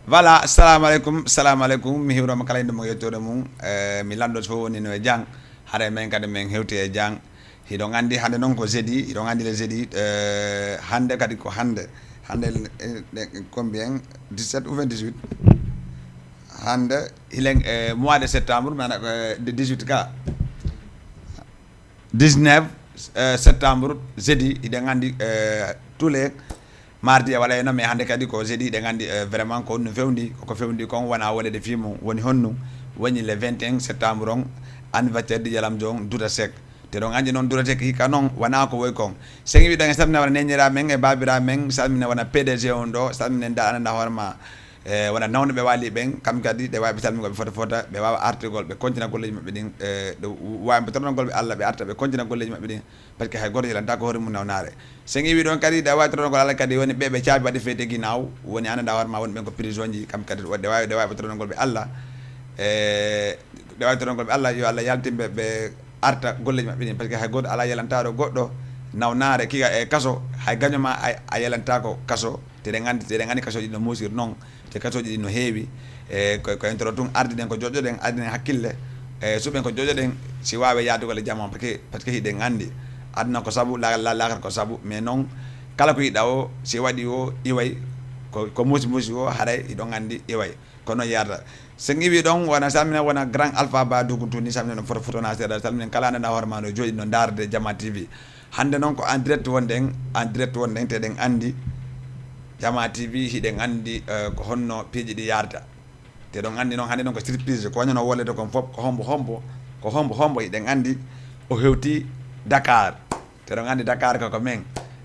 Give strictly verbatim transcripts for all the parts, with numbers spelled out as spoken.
Voilà, assalamu aleykum, salamu aleykum. Mi hiwroma kala inde mum e yettoode mum. Eh, mi lanndo so fof woni no e jang. Hare men kadi men hewti e jang. Hiɗon anndi hannde noon ko jeudi, hiɗon anndi le jeudi, eh, hannde kadi ko hannde. Hannde, eh, eh, combien? Dix-sept ou vingt-dix-huit? Hannde, hilen, eh, mois de septembre, maanaam, eh, de dix-huit ka. Dix-neuf, eh, septembre, jeudi, hiɗen anndi, eh, tous les mardi e waɗa e noon, mais hannde kadi ko jeudi, hiɗen anndi, eh, vraiment ko honno fewndi, koko fewndi kon wona woɗede fii mum, woni honno, woni le vingt et un septembre on, anniversaire Didier Lamzo on, Douta Seck. Te ɗon anndi noon Douta Seck hikka noon wona ko woy kon. Sen wiɗon e salmina wona neñira men e baabira men, salmina wona P D G on ɗo, salmina nda ananda hoore ma. E wona nawno ɓe waali ɓen, kam kadi ɗe waawi ɓe salmingol ɓe fota fota, ɓe waawa artigol, ɓe kontina golleji maɓɓe ɗin, e ɗo waawi ɓe tornagol ɓe Allah, ɓe arta ɓe kontina golleji maɓɓe ɗin, parce que hay gooto yelanta ko hoore mum nawnaare. Sen iwi ɗon kadi, ɗe waawi tornagol Allah kadi woni ɓe ɓe caabi waɗi feyde ginaaw, woni ananda hoore ma woni ɓen ko prison ji, kam kadi ɗe waawi, ɗe waawi ɓe tornagol ɓe Allah. E ɗe waawi tornagol ɓe Allah, yo Allah yaltin ɓe, ɓe arta golleji maɓɓe ɗin, parce que hay gooto ala yelantaaɗo goɗɗo nawnaare kiga e kaso, hay gaño ma a, a yelantaako kaso. Te eɗen anndi, te eɗen anndi kasooji ɗi no muusiri noon, te kasooji ɗi no heewi. E ko, ko en toro tun, ardinen ko joƴƴoɗen, ardinen hakkille, e suɓen ko joƴƴoɗen, si waawe yaadugol e jam on, parce que, parce que hiɗen anndi aduna ko sabu, la, la, laakara ko sabu, mais noon kala ko yiɗɗa o, si waɗi o, iway, ko, ko muusi muusi o, haray hiɗon anndi iway. Kono yarda. Sen iwi ɗon, wona salmina, wona grand Alpha Ba Duguntuni, salmina ɗon foto, foto na seeɗa, salmina kala ananda hoore ma no jooɗi no ndaarde Jama T V. Hannde noon ko en direct wonɗen, en direct wonɗen, te eɗen anndi Jama T V, hiɗen anndi, eh, ko honno piiji ɗi yarda. Te ɗon anndi noon, hannde noon ko surprise, ko wañano wolede kon fof, ko hombo, hombo, ko hombo, hombo, hiɗen anndi o hewti Dakar. Te ɗon anndi Dakar ko, ko men.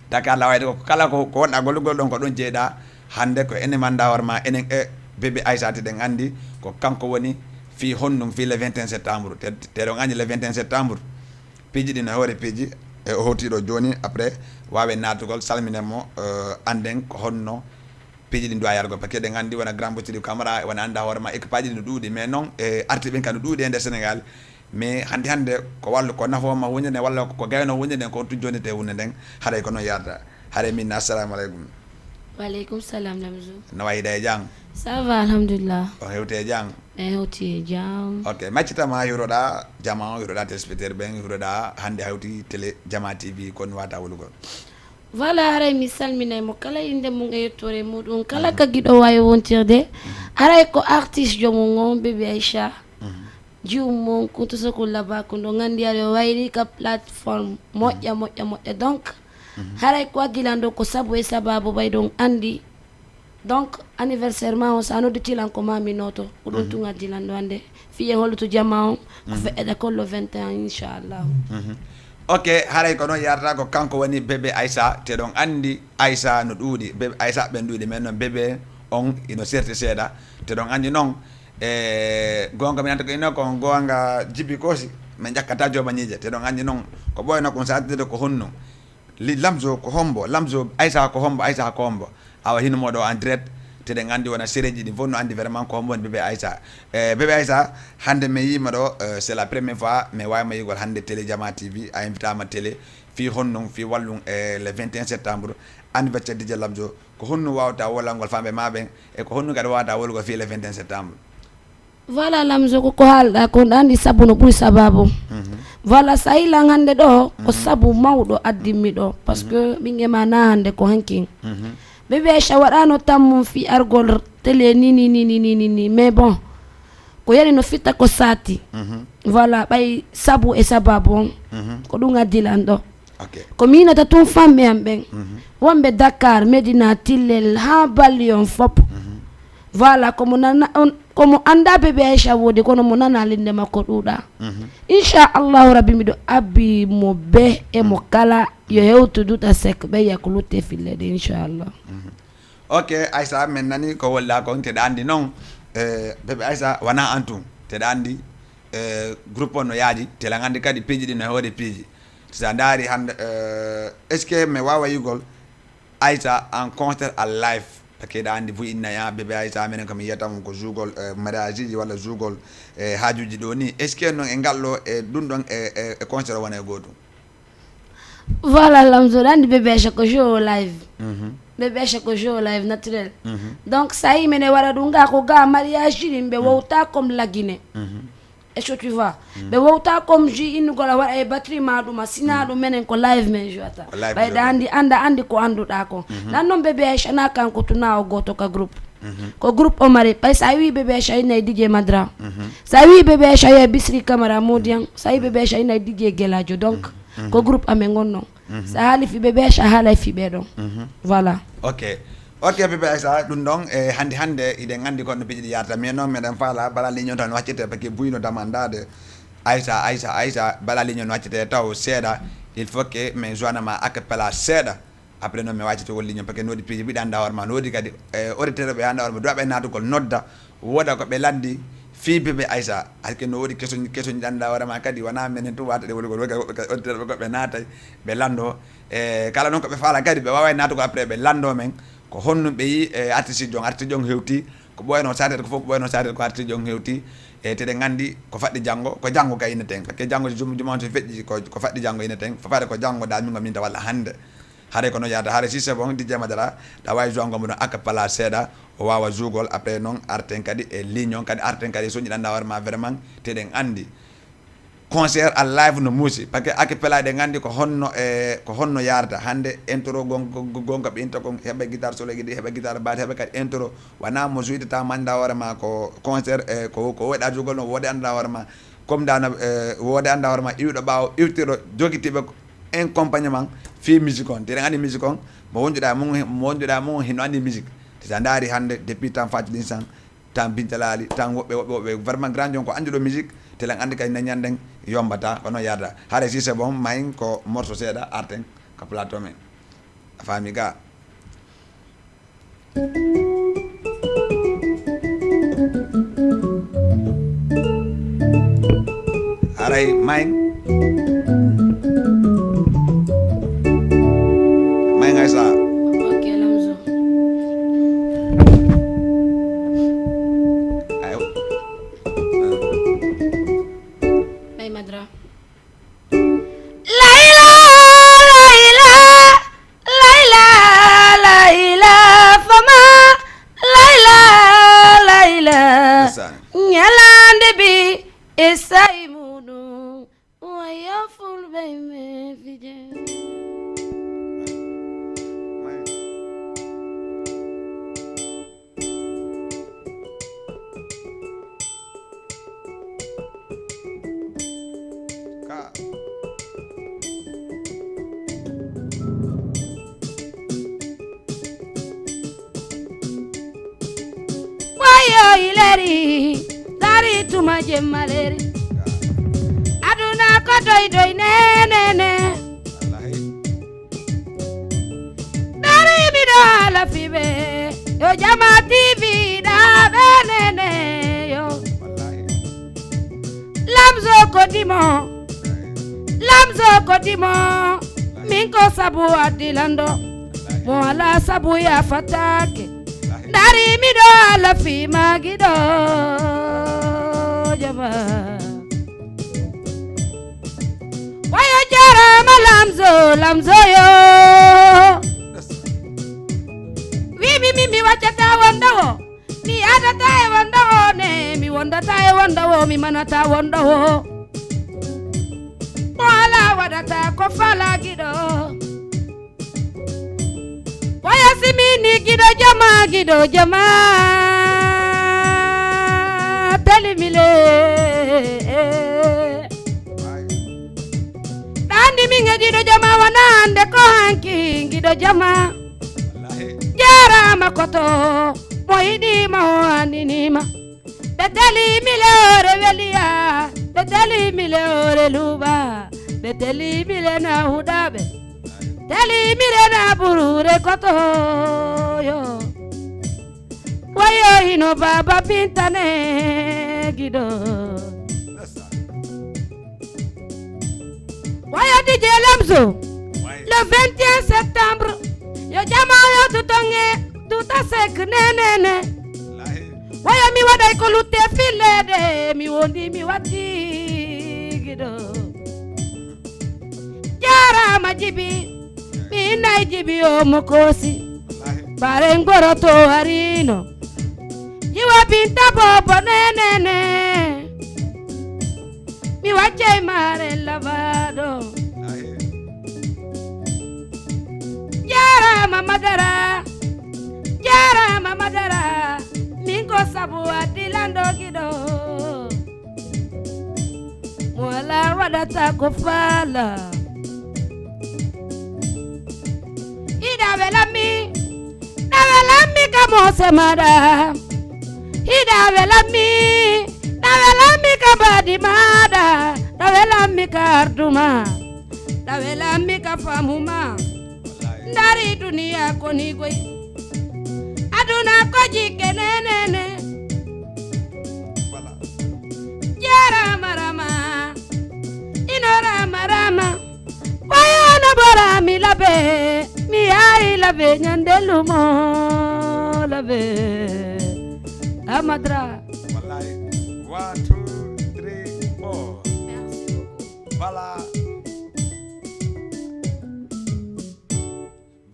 Dakar la wayde ko kala ko, ko wonɗa gollugol ɗon ko ɗon jeyɗa. Hannde ko enen manda hoore ma, enen e Bébé Aïssa, te ɗen anndi ko kanko woni fii honɗum, fii le vingt et un septembre. Te, te ɗon anndi le vingt et un septembre, piiji ɗi no hoore piiji, e o hewti ɗo jooni, après waawe naatugol, salminen mo, eh, annden ko honno piiji ɗi duwa yargo, parce que eɗen anndi wona Grand Boss Sidibé Camara, wona annda hoore ma, équipe aji ɗi no ɗuuɗi, mais noon, e arti ɓen ka no ɗuuɗi e nder Sénégal, mais hannde hannde ko wallu, ko nafoo ma huunde nden, walla ko gayno huunde nden, ko on tun jonnete huunde nden, haray ko noon yarda. Haray min, assalamu aleykum. Wa aleykum salam, Lamzo. No wayi de e jam? Ça va, alhamdulillah. On hewti e jam? En hewti e jam. Ok, maccita ma, hiroɗa jama o, hiroɗa téléspectateur ɓen, hiroɗa hannde hawti télé Jama T V, kon wata wolugol. Voilà, haray mi salminay mo kala innde mum e yettoore muɗum, kala ka giɗo waawi wontirde. Haray ko artiste joomum on, Bébé Aïcha. Jiwum mon, kuntu sokol labaa, ko ndo nganndi ari o wayri ka plateforme moƴƴa, moƴƴa, moƴƴa. Donc, haray ko addilan ɗo ko sabu e sababu, ɓay ɗon anndi. Donc, anniversaire ma on, so a nodditilan ko ma mi nooto, ko ɗum tun addilan ɗo hannde. Fii en hollutu jama on, ko feƴƴata kon le vingt et un, inchallahu. Ok, haray ko noon yarata, ko kanko woni Bébé Aïssa, te ɗon anndi Aïssa no ɗuuɗi, Bébé Aïssa ɓen ɗuuɗi, mais noon Bébé on ino serti seeɗa, te ɗon anndi noon, e goonga mi nanta ko ino ko goonga jibi koosi, min ƴakkata jooma ñiiƴe, te ɗon anndi noon ko ɓooyno kon sattirde ko honno. Li-, Lamzo ko hombo, Lamzo, Aïssa ko hombo, Aïssa ko hombo. Awa hino mo ɗo en direct, te ɗen anndi wona série ji ɗin fof no anndi vraiment ko hombo woni Bébé Aïssa. Eh, Bébé Aïssa, hannde mi yiima ɗo, eh, c'est la première fois mi waawi ma yiigol hannde télé Jama T V, a invitama télé, fii honɗum, fii walɗum, eh, le vingt et un septembre, anniversaire Didier Lamzo, ko honɗum wawta wolangol famɓe ma ɓen, e ko honɗum kadi wawta wolugol fii le vingt et un septembre? Voilà, Lamzo, ko ko haalɗa kon, ɗa anndi sabu no ɓuri sababu. Voilà, sa yilan hannde ɗo, ko sabu mawɗo addimmi ɗo, parce que ɓinge ma na hannde ko hankin. Bébé Aïcha waɗano tammum fii argol télé ni, ni, ni, ni, ni, ni, ni. Mais bon, ko yani no fitta ko sati. Voilà, ɓay sabu e sababu on, ko ɗum addilan ɗo. Ok. Ko miinata tun famɓe am ɓen, wonɓe Dakar, Medina, Tillel, haa Ballion fop. Voilà, ko mo nana-, on, ko mo annda Bébé Aïcha woodi, kono mo nana linde makko ɗuuɗa. Inchallahu Rabbi, miɗo abbi mo be e mo kala, yo hewtu Douta Seck, ɓe yakulutte fillede, inchallah. Ok, Aïssa, min nani ko wolɗa kon, te ɗa anndi noon, eh, Bébé Aïssa wona an tun, te ɗa anndi, eh, groupe on no yaaji, te ɗa anndi kadi piiji ɗin no e hoore piiji. Sa ndaari hannde, eh, est-ce que mi waawa yiigol Aïssa en concert à live? Parce que ɗa anndi fu innaya, Bébé Aïssa, minen ko mi yiyata mo ko juugol, eh, mariage ji walla juugol, eh, haajuuji ɗo ni. Est-ce que noon e ngal ɗo, e ɗum ɗon, e, e, e concert o wona e gootum? Voilà, Lamzo, ɗa anndi Bébé Aïcha ko show live. Bébé Aïcha ko jeu live naturel. Donc, ça y est, mene waɗa ɗum ga ko ga mariage ɗin ɓe wowta comme la Guinée. Est-ce que tu vois? Ɓe wowta comme ji innugol a waɗa e batterie ma ɗum a sina ɗum menen ko live men jouata. Ɓay ɗa andi anda andi ko anduɗa ko. Nan noon Bébé Aïcha na kanko tuna o goto ka groupe. Ko groupe o mari ɓay sa wi Bébé Aïcha ina e D J Madra. Sa wi Bébé Aïcha e Bisri Camara Modian. Sa wi Bébé Aïcha ina e D J Geladio. Donc, ko groupe amen ngon noon. Sa haali fi Bébé Aïcha a haalay fi ɓe ɗon. Voilà. Ok. Ok Bébé Aïcha, ɗum ɗon e hannde hannde iɗen anndi kon no piiji ɗi yarta, mais noon meɗen faala bala ligne on tan waccete parce que buyno damandade Aïcha Aïcha Aïcha bala ligne on waccete taw seeɗa. Il faut que min joinama acapella seeɗa. Après noon mi waccete wol ligne on parce que noodi piiji mbiɗa annda hoore ma noodi kadi e auditeur ɓe annda hoore ma duwaɓe naatugol nodda. Wooda ko ɓe lanndi fii Bébé Aïcha. Hakke no woodi kesoñ kesoñ ɗannda hoore ma kadi wona menen tun wata ɗe woni ko woɓɓe kadi auditeur ɓe goɗɓe naatay ɓe lanndo. E kala noon ko ɓe faala kadi ɓe waaway naatugo après ɓe lanndo men ko honno ɓe yi e artiste jon artiste jon hewti ko ɓooyno sater ko fof ko ɓooyno sater ko artiste jon hewti. E teɗen anndi ko faɗɗi janngo ko janngo kay inneten parce que janngo juma juma on so feƴƴi ko faɗɗi janngo inneten fafare ko janngo da min gominta walla hannde. Haray ko noon yahata haray si c'est bon D J Madara ɗa waawi jouango mboɗon acapella seeɗa o waawa jougol après noon arten kadi e ligne on kadi arten kadi soñiɗanɗa hoore ma vraiment teɗen anndi concert à live no muusi parce que acapella eɗen anndi ko honno e ko honno yarata hannde intro gonka ɓe inta kon heɓa guitare solo ɗi heɓa guitare batte heɓa kadi intro wona mo jouytata mañɗa hoore ma ko concert e ko ko woɗa jougol noon woɗe annda hoore ma comme dana e woɗe annda hoore ma iwɗo ɓaawo iwtiɗo jogitiɓe accompagnement fii musique on teɗen anndi musique on mo wonjuɗa mum mo wonjuɗa mum hino anndi musique te sa ndaari hannde depuis temps fati ɗin san temps bintalali temps woɓɓe woɓɓe woɓɓe vraiment grand jon ko annduɗo musique teɗen anndi kadi na ñanden yombata kono yarda hare si c'est bon mayin ko morceau seeɗa arten ko plateau men a faami ga. Haray mayin mayin ay sa. Ok Lamzo. Ayo. May Madra. Layla, Layla, Layla, Layla, fama, Layla, Layla. Ñalande bi e say muɗum. Wayo fulɓe me fije. Wayo ileri dari tuma jemmaleri. Aduna ko doy doy nenene. Dari miɗo ala fiɓe yo jama tv ɗa ɓenene yo. Lamzo ko dimo. Lamzo ko dimo. Min ko sabu addi lando. Mo ala sabu yafatake. Dari miɗo ala fimagiɗo jama. Wayo jarama lamzo lamzo yo. Wimi min mi waccata wondowo. Mi yadata e wondowo ne mi wondata e wondowo mi manata wondowo. Mo ala waɗata ko falagiɗo. Waya simini giɗo jama giɗo jama. Telimile. Ɗandi min e giɗo jama wona hande ko hanki giɗo jama. Jarama koto mo yiɗima o andinima. Ɓe teli mi lewre weliya. Ɓe teli mi lewre luuɓa. Ɓe teli mi lena huɗaɓe. Teli mi lena ɓurure kotoyo. Wayo hino baba pintane giɗo. Wayo dije lamso. Le vingt et un septembre yo jama yo tutonge tuta sek nenene. Wayo mi waɗay ko lutte fillede mi wondi mi watti giɗo. Jarama jibi mi nay jibi o mo koosi. Bare ngoro to harino. Jiwa binta bobo nenene. Mi waccay mare labado. Jara mama dara. Jara mama dara. Minko sabu adilando gido. Mwala wadata ko fala. Ida welami, da welami ka mose mada. Ida welami, da welami ka badi mada. Da welami ka arduma, da welami ka famuma. Dari dunia koni goi. Aduna ko jike nenene. Voilà. Jara marama. Ino rama rama. Wayana bora mi labe. Mi ai labe nyande lumo labe. Amadra. Wallahi. One, two, three, four. Merci beaucoup. Voilà.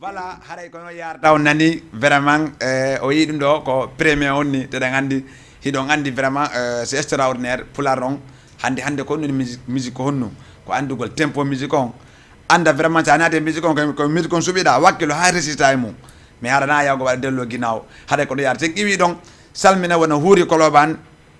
Voilà, haray ko no yarda on nani vraiment, eh, o yi ɗum ɗo ko premier on ni, teɗen andi, hiɗon andi vraiment, eh, c'est extraordinaire. Pular on hande hande ko honno musique, musique ko honno, ko andugol tempo musique on, anda vraiment sa naati e musique on, ko musique on suɓiɗa wakkilo ha resista e mum. Mi harana yawgo waɗa dello ginawo. Haray ko no yarda sen iwi ɗon. Salmina wona huuri koloban.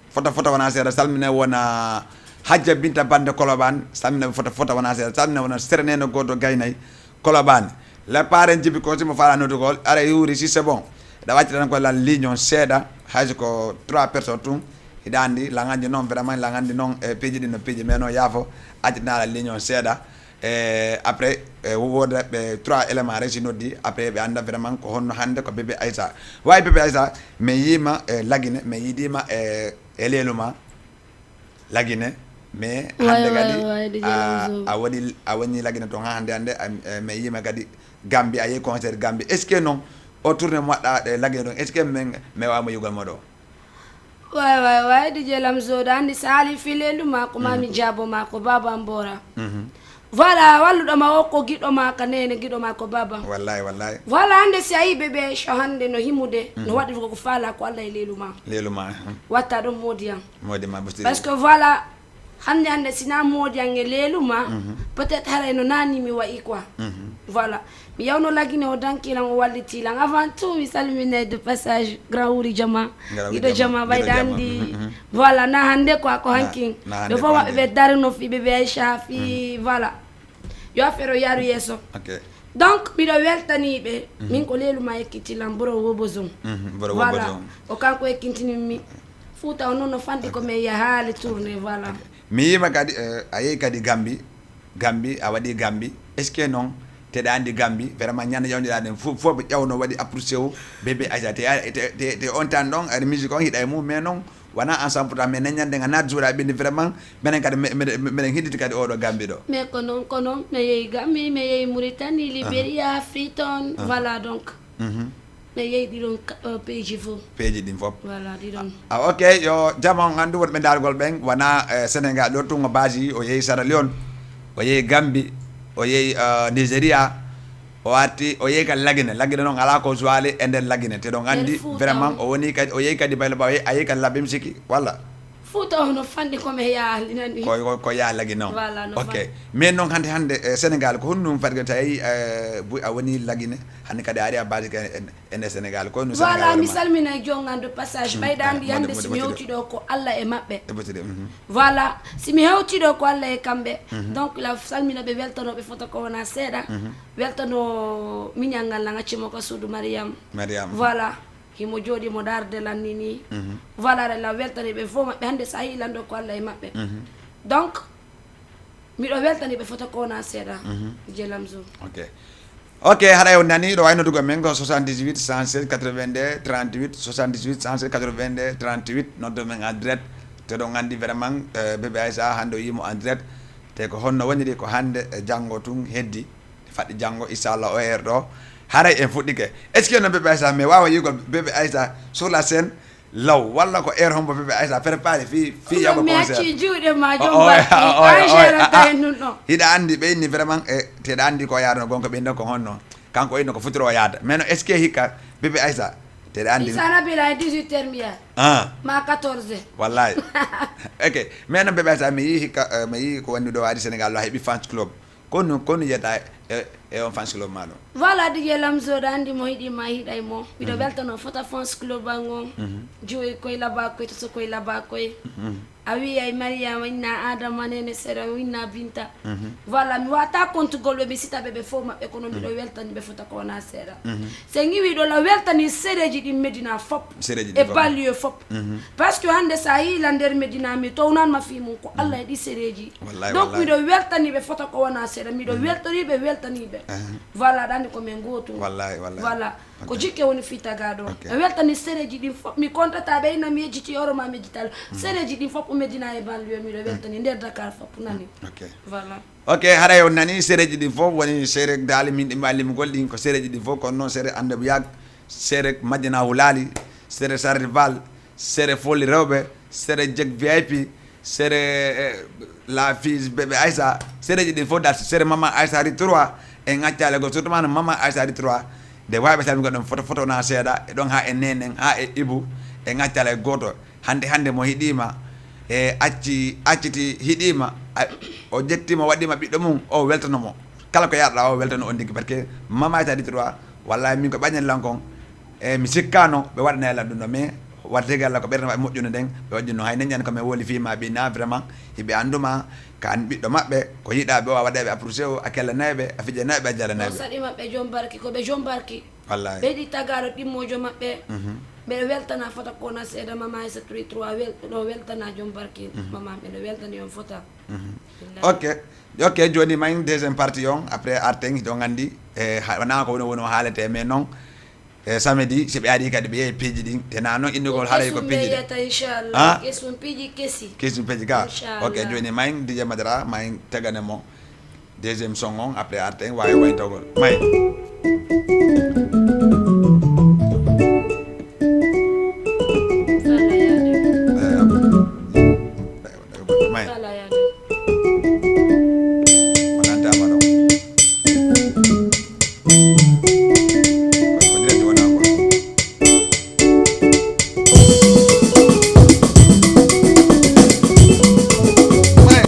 Fota fota wona seeɗa, salmina wona Hajja Binta Bande Koloban, salmina fota fota wona seeɗa, salmina wona sereneno goto gaynay Koloban. Le paren jibi ko simo fala nodugol, ara yuri si c'est bon. Da wacci tan ko la ligne on seeɗa, hayso ko trois personnes tun. Hiɗa andi, langandi non vraiment, langandi non e piiji ɗin no piiji, mais non yaafo, acci tan la ligne on seeɗa. E après, e, woda ɓe trois éléments resi noddi, après ɓe anda vraiment ko honno hande ko bébé Aïssa. Wawi bébé Aïssa, mi yima e Lagine, mi yidima e, e leluma Lagine, mais hande kadi a, a woni, a woni Lagine ton ha hande hande, a, e, mi yima kadi Gambi, a yehi concert Gambi. Est-ce que non o tourné mo waɗɗa e Lagine ɗon, est-ce que min mi wawamo yugol mo ɗo? Way way way, DJ Lamzo, da andi sali filelu ma ko mami jabo ma ko baba mbora. Voilà, walluɗo ma o ko giɗo ma ka nene, giɗo ma ko baba. Wallahi wallahi. Voilà, ande si a yi bébé Aïcha hande no himude, no waɗi ko fala ko Allah e lelu ma. Lelu ma. Watta ɗon modi am. Modi ma bustiri. Parce que voilà, hande hande sina modi am e lelu ma, peut-être haray no nani mi wa'i quoi. Voilà. Mi yawno Lagine o danki lan, o walliti lan. Avant tout mi salmine de passage grand wuri jama. Giɗo jama, giɗo jama, ɓay dandi. Voilà, na hande quoi ko hankin. Ɓe fof maɓɓe ɓe darino fi bébé Aïcha fi, voilà. Yo affaire o yaru yeeso. Donc miɗo weltaniɓe. Min ko lelu ma ekkiti lan bro Wobozon. Voilà. O kanko ekkintinimmi. Fuuta o noon no fandi ko min yahaali tourné, voilà. Mi yima kadi, eh, a yehi kadi Gambi. Gambi, a waɗi Gambi. Est-ce que noon teɗa andi Gambi vraiment ñande ƴawndiɗa ɗen fof, fof ɓe ƴawno waɗi approché o bébé Aïssa te, te, te, te on tan ɗon ari musique on hiɗa e mum, mais noon wona ensemble pourtant mais nen ñande nga naat jour a ɓenni vraiment menen kadi meɗen hidditi kadi oɗo Gambi ɗo. Mais ko noon, ko noon mi yehi Gambi, mi yehi Mauritanie, Libéria, Freetown, voilà donc. Mi yehi ɗiɗon peeji fof. Peeji ɗin fof. Voilà, ɗiɗon. Ah, ok, yo jama on anndu wonɓe ndaargol ɓen wona, eh, Sénégal ɗo tun o base o yehi Sierra Leone, o yehi Gambie, o yehi, eh, Nigeria, o arti o yehi kadi Lagine. Lagine noon ala ko joale e nder Lagine te ɗon anndi vraiment o woni kadi o yehi kadi Bayla Ba, a yehi kadi Labem Siki walla? Fuuta o no fanɗi ko mi yaali nani. Ko, ko, ko yaha Lagine noon. Voilà, no fanɗi. Ok. Mais noon hannde, hannde, eh, Sénégal ko honno ɗum fadde tawi, eh, a woni Lagine, hannde kadi a ari a base e nder Sénégal. Ko honno Sénégal. Voilà, mi salmina e jonngan de passage. Ɓayda anndi hannde si mi hewti ɗo ko Allah e maɓɓe. Voilà, si mi hewti ɗo ko Allah e kamɓe. Donc la salmina ɓe weltanooɓe fota ko wona seeɗa. Weltano miñal ngal na gacci mo ka suudu Mariam. Mariam. Voilà. Himo jooɗi mo darde lan ni ni. Voilà, la weltani ɓe fof maɓɓe hannde so a yii lan ɗo ko Allah e maɓɓe. Donc miɗo weltani ɓe fota ko wona seeɗa. Jelamzo. Ok. Ok, haɗa o nani ɗo wayno dugo men ko soixante-dix-huit cent seize quatre-vingt-deux trente-huit, soixante-dix-huit cent seize quatre-vingt-deux trente-huit, noddo men en direct. Te ɗon anndi vraiment, eh, bébé Aïssa hannde o yimo en direct. Te ko honno woniri ko hannde e janngo tun heddi. Faɗɗi janngo, inchallah, o heure ɗo. Haray en fuɗɗike. Est-ce que no bébé Aïssa, mi wawa yigol bébé Aïssa sur la scène law, walla ko heure hombo bébé Aïssa préparé fi, fi yago concert? Mi acci juuɗe ma, jom baɗɗi. Hiɗa anndi ɓe inni vraiment, e, teɗa anndi ko yaruno gonka ɓe ko honno. Kanko o yinno ko fotiri o yaada. Mais no, est-ce que hikka Bébé Aïssa? Teɗa anndi. Isa Nabila e dix-huit heures mbiya. Ah. Ma quatorze heures. Wallahi. Ok. Mais non, Bébé Aïssa, mi yi hikka, eh, mi yi ko woni ɗo ari Sénégal, o heɓi fans club. Kono, kono yiyata e, e on fans club ma ɗo? Voilà, D J Lamzo, ɗa anndi mo yiɗi ma, yiɗay mo. Miɗo weltano fota fans club an on. Joyi koy laba koy, toso koy laba koy. A wiyay Mariama, inna Adama, nene Sera, inna Binta. Voilà, mi wata kontugol ɓe, mi sita ɓe, ɓe fof maɓɓe, kono miɗo weltani ɓe fota ko wona seeɗa. So en iwi ɗo la weltani sereji ɗin Medina fop. Sereji ɗin e fop. Banlieue fop. Parce que hannde sa yi la nder Medina mi townan ma fi mum ko Allah e ɗi sereji. Wallahi, donc wallahi. Miɗo weltani ɓe fota ko wona seeɗa, miɗo weltori ɓe, weltani ɓe. Voilà, ɗa anndi ko men gotum. Wallahi, wallahi. Voilà. Ko jikke woni fii tagaaɗo. Ok. Mi weltani sereji ɗin fof. Mi kontata ɓe ina mi yejjiti oro ma mi yejjitalo. Sereji ɗin fof Medina e banlieue miɗo weltani nder Dakar fof nani. Ok. Voilà. Ok, haray on nani sereji ɗin fof woni sere daali min ɗi mbawi limugol ɗin ko sereji ɗin fof kono noon sere Ande Bouyak, sere Madina Wulali, sere Sarrival, sere Foli Rewɓe, sere Jeg V I P, sere, eh, la fille Bébé Aïssa, sereji ɗin fof dal sere Mama Aïssa Ri trois, en accali gol surtout mana Mama Aïssa Ri trois, nde wayɓe salmigol ɗon foto foto na seeɗa, e ɗon ha e Nenen, ha e Ibu, en accali e goto, hande hande mo hiɗima, e acci, acciti hiɗima, a, o jettima waɗima ɓiɗɗo mum, o weltano mo, kala ko yarɗa o weltano on tigui, parce que Mama Aïssa Ri trois, wallahi min ko ɓañen lankon, E mi sikkano ɓe waɗanay lan ɗum ɗo, mais waɗde galla ko ɓernde maɓɓe moƴƴuno nden, ɓe waɗi ɗum no hay neñan ko mi woli fii ma ɓi na vraiment hiɓe anduma ka an ɓiɗɗo maɓɓe ko yiɗa ɓe o a waɗay ɓe approché o a kellanay ɓe a fijanay ɓe a jalanay ɓe. Saɗi maɓɓe jom barki ko ɓe jom barki. Wallahi. Ɓe yiɗi tagaro ɗimmojo maɓɓe. Mbeɗa weltana fota kona seeɗa mama e sattori trois wel ɗo weltana jom barki mama mbeɗa weltani on fota. Billahi. Ok. Ok, joni ma en deuxième partie on après arten hiɗon andi e wona ko woni woni o haalete mais non. E samedi si ɓe ari kadi ɓe yehi piiji ɗin tena noon innugol haray ko piiji ɗin. Inchallah. Kesum piiji kesi. Kesum piiji ga. Ok, joni ma en D J Madara ma en tegane mo deuxième song on après arten wawi waytogol may. May. Wonanta ma ɗon. Ko direct wona ko. May.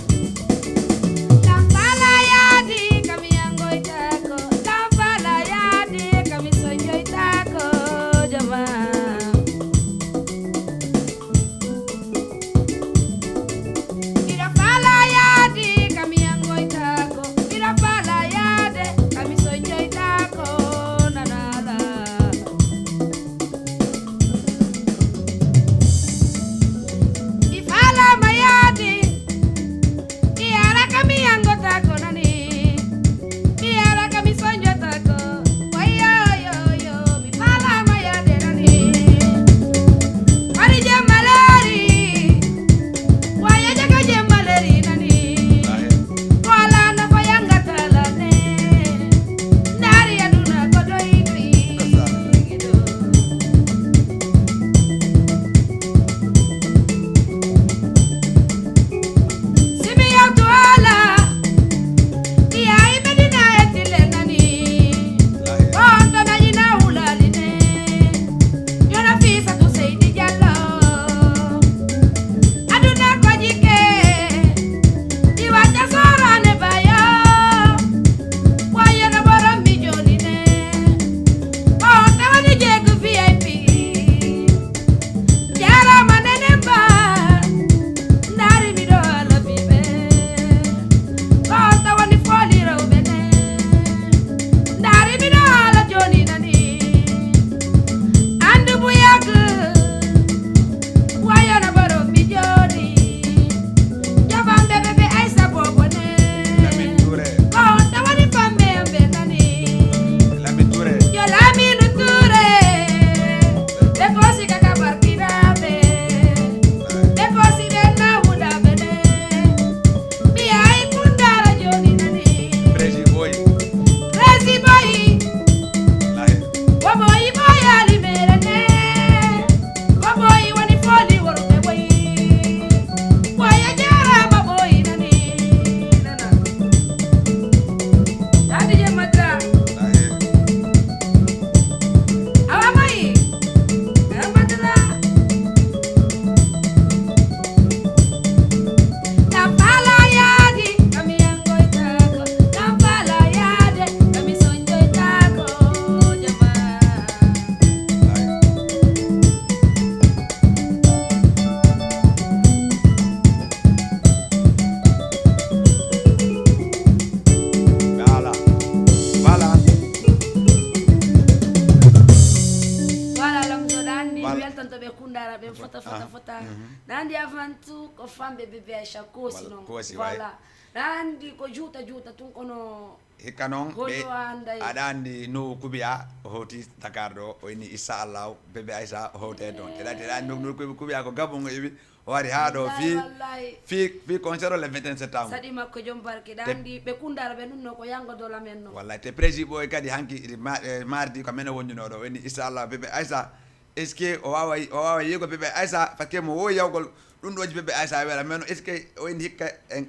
Ɓen fota fota fota. Nandi avant tout ko famɓe bébé Aïcha koosi Wala, non. koosi, way. Voilà. Nandi ko juuta juuta tun kono Hikka noon ɓe Hoto anday. Aɗa anndi Nuhu Kubiya o howti Dakar ɗo, o inni inchallahu bébé Aïcha o howte toon. Teɗa teɗa Nuhu Nuhu Kubiya ko Gabon o iwi, o wari haa ɗo Wallahi, fii wallahi. fii fii concert o le vingt et un septembre. Saɗi makko jom barke ɗa anndi ɓe kundara ɓe ɗum no ko yango dola men no. Wallahi te prési ɓooy kadi hanki iri ma- eh, mardi ko men o wonduno ɗo, o inni inchallahu bébé Aïcha est ce que o wawa o wawa yigo bébé Aïcha parce que mo wowi yawgol ɗum ɗo bébé Aïcha wela men est ce que o inni hikka e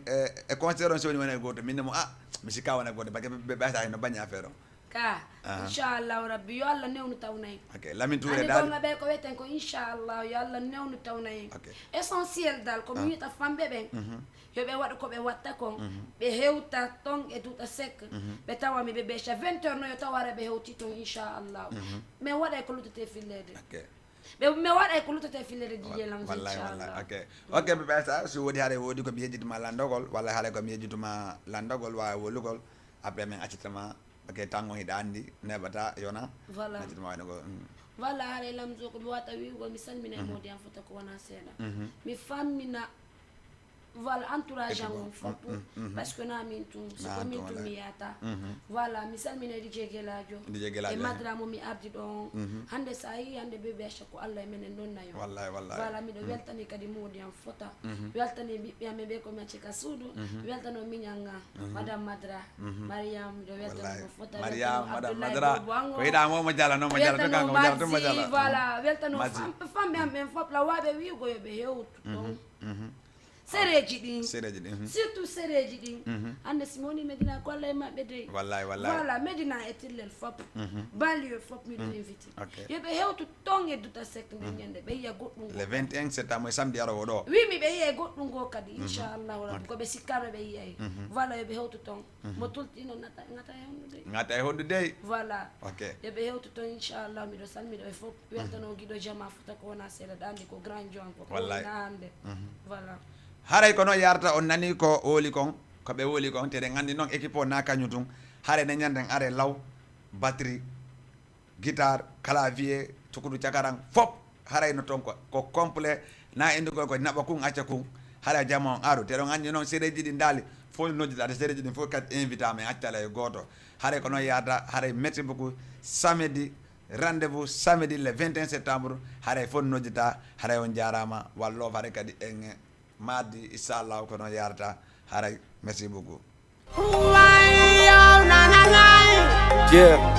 e concert on soni wona e goto min mo ah mi sikka wona goto parce que bébé Aïcha no bañi affaire o. Ka Aha. Inchallahu rabbi yo Allah newnu tawna en. Ok, Lamin Touré Ani dal. Gonga ɓe ko wiyeten ko inchallah yo Allah newnu tawna en. Ok. Essentiel dal ko mi wiyata famɓe ɓen. Yo ɓe waɗa ko ɓe watta kon. Ɓe hewta ton e duuta sek. Ɓe tawa mi ɓe beca vingt heures no yo tawara ɓe hewti ton inchallah. Mi waɗay ko luttete fillede. Ok. Ɓe mi waɗay ko luttete fillede Didier Lamz Wallahi wallahi. inchallah. Ok. Ok bébé Aïcha si wodi haɗa wodi ko mi yejjituma landogol walla haɗa ko mi yejjituma landogol wawa wolugol après min accitama. Ok tango hiɗa anndi neɓata yona. Voilà. Accitama wayno ko. Mm. Voilà haray Lamzo ko mi wata wiwgol mi salmina e modi am fota ko wona seeɗa. Mi fammina voilà entourage am on fop. Parce que na min tun so Na ko an min tun, tun wala. Mi yata. Voilà mi salmina Dj Geladio. Dj Geladio, E eh. Madra mo mi ardi ɗo on. Hande sa yi hande bébé Aïcha ko Allah e menen nonna yo. Wallahi wallahi. Voilà miɗo weltani kadi modi am fota. Weltani ɓiɓɓe am e ɓe ko mi acci ka suudu. Weltano miñanga. Madame Madra. Mariam miɗo weltano Wallahi. Mo fota. Mariam, Madame Madra. Ko yiɗa mo mo jala no mo jala to kanko mo jala to mo jala. Voilà weltano Mazi. Famɓe am ɓen fop lawaɓe wiugo yo ɓe hewtu ɗon. Sereji ɗin. Sereji ɗin. Surtout sereji ɗin. Hande si mi woni Medina ko Allah e maɓɓe dey. Wallahi wallahi. Voilà Medina e tillel fop. Banlieue fop miɗo invité. Ok. Yo ɓe hewtu ton e duta sek nde ñande ɓe yiya goɗɗum. Le vingt et un septembre samedi arowo ɗo. Wimi ɓe yiyay goɗɗum goo kadi inchallahu rabbi ko ɓe sikkano ɓe yiyay. Voilà yo ɓe hewtu ton. Mo tultino ngata e hondu dey. Ngata e hondu dey. Voilà. Ok. Yo ɓe hewtu ton inchallah miɗo salmiɗo e fof weltano giɗo jama fota ko wona seeɗa ɗa anndi ko grand joan ko Wallahi. Wona hande. Voilà. Haray ko noon yarata on nani ko woli kon ko ɓe woli kon te eɗen anndi noon équipe o na kañum tun. Haray ne ñanden are law batterie guitare clavier tukudu cakaran fop. Haray no toon ko ko complet na indi koy ko naɓa kun acca kun. Haray jama on aru te ɗon anndi noon sereji ɗi ndaali fof noddita te sereji ɗin fof kadi invitama en accala e gooto. Haray ko noon yarata haray merci beaucoup. Samedi rendez-vous samedi le vingt et un septembre. Haray fof noddita haray on jarama wallof haray kadi en mardi inchallahu ko noon yarata. Haray merci beaucoup. Yeah.